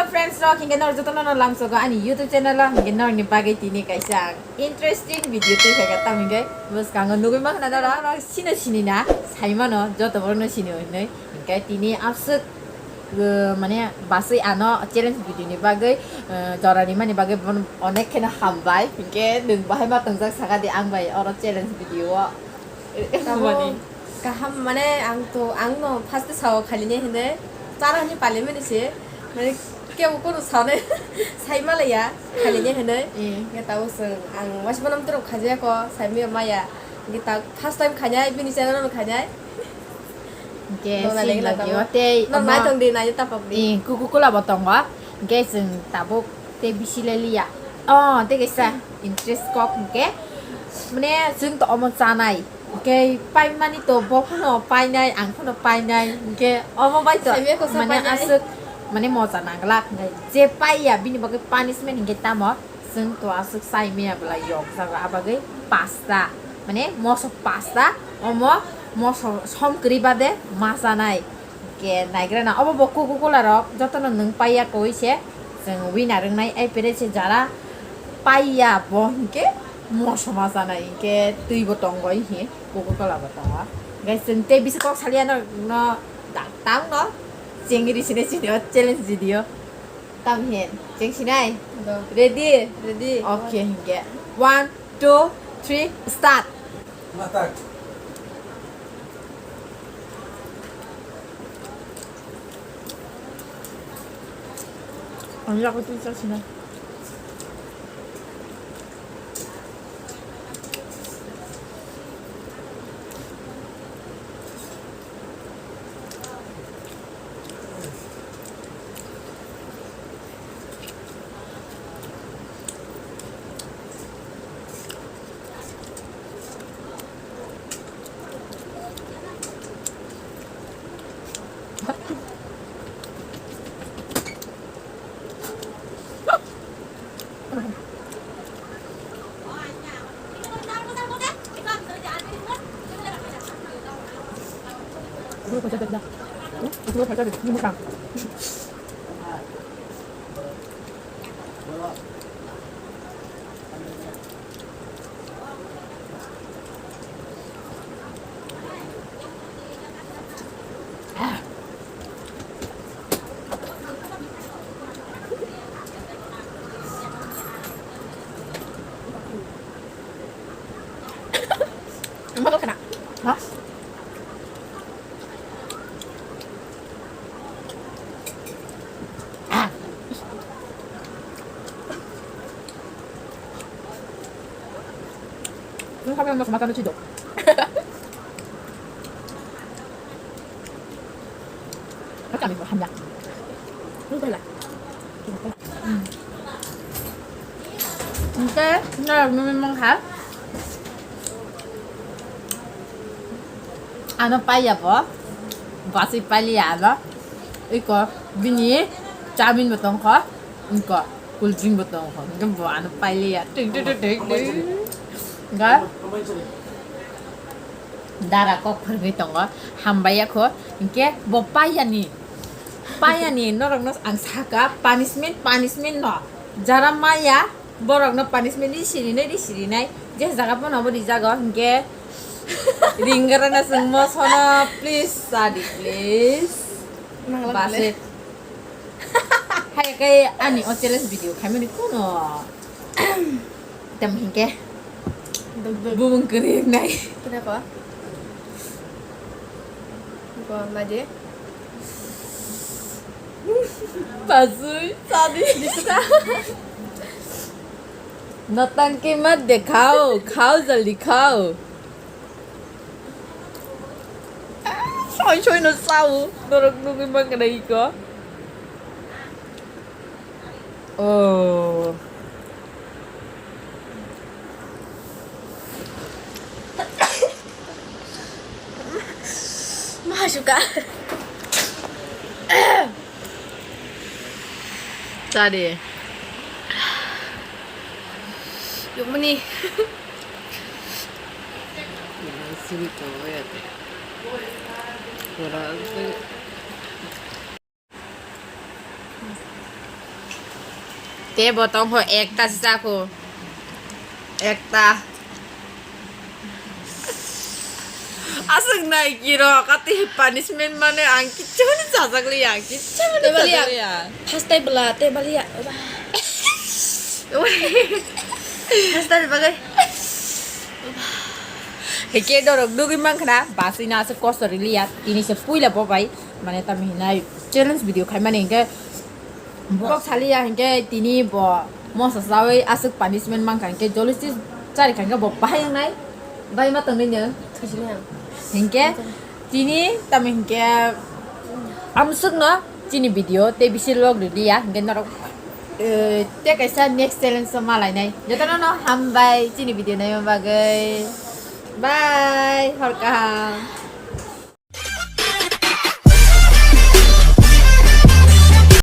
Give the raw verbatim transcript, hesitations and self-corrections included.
Friends rok, hinkhe norok jotono no lamsogo ani YouTube channel o, hinkhe norokni bagwi tini kaisa ang interesting video twi phaikha, tamo hinkhe bwskango nugwi mankha norok, norok sino sinina, saimano joto borokno sinio hinwi. Hinkhe tini aswk, uh, mane baswi ano challenge video ni bagwi, uh, jora rimani bagwi bono onek kheno hambai, hinkhe nwng bahai ma tongjak saka di ang bai oro challenge video o. Tamo kaham, mane ang to, ang no first sao khaline hinwi chara hinwi palimani se, mane kebo kono saone sai malaya khaline hinwi. Eh. Nge tabo chwng ang waisa bono amtwrwk khaijaya ko, sai maya maya. Nge ta first time khainai, bini channel no khainai. Hingke Dona sini lagi lagi tabo. O tei no omo nai tong di, nai tapok di. Eh, Coca-Cola bo tongo. Hingke chwng tabuk tei bisi le liya. Oh, tei kaisa interest kok hingke. Mane chwng to omo chanai. Hingke paimani to bo phano painai, ang phano painai. Hingke omo bai to Saimia kosa mane painai. Aswk mane moja nanglak. Hingke je paiya bini bagwi punishment hingke tamo. Chwng to aswk chai maya bwla yok jago, abagwi pasta, mane moso pasta, omo moso som kwrwi bade ma chanai. Hingke naigrana obo bo Coca-Cola rok jotono nwng paiya koi se, chwng winner wngnai, ai pere se jara paiya bo hingke moso ma chanai, hingke twi bo tongo, hi Coca-Cola bo tongo. Hingke chwng tei bisi kok saliya no, no da-, tang no chengri sini sini o challenge video. Tam hin, cheng sinai? Do. Ready? Ready. Okay, hingke. One, two, three, start. Matak. Ang yak itu isa sinai. Ang bago ka na. Ha? Ah. Ang sabi ng mas mata na chido. Ang kami ko hamya. Ang pala. Hingke norok nugwi mankha, ano paiya bo, baswi pailiya ano, iko bini chowmin bo tongkho, iko cool drink bo tongkho, hingke bo ano pailiya, tik, tik, tik, tik, tik. Hingke dara kok phwrwngwi tongo, hambai ya kho, hingke bo paiyani, paiyani norokno ang saka, punishment, punishment no, jara maya, borokno punishment ri sirinai, ri sirinai, je jaga phano bo rijago, hingke ringrana chwng mosono, please, sadi, please. Nangla Base. Bale. Hai kai ani o challenge video khaimani kuno. Tam hingke. Duk duk. Bumung kwrwi wngnai. Kena ko? Ko naje. Pasui, sadi. Disuka. Notang ki mat dekhao, khao jaldi khao. Soi soi no sao, norok nugwi mankha na iko. Oh. Mahasuka. Tadi. Yumani. Sini kau ya. Kurang tu. Te bo tongkho ekta se chakho. Ekta. Aswk nai kiro, kati punishment mane ang kichuni chajak liya, kichuni chajak liya. First time bela, te bela. First time bagai. Heke dorok dugui mankha na, basui na aswk kosto riliya, tini se puila bo bai, mane tamo hinai challenge video khai mani hingke. Bok saliya hingke tini bo mosa sawi aswk punishment mankha hingke jolisi chari kha hingke bo bahai wngnai, bai ma tongnai no. Thujina. Hingke tini tamo hingke amswk no chini video te bisi log riliya hingke norok, eh, te kaisa next challenge o malainai. Jotono no hambai chini video naima bagwi. Bye, hor kaham.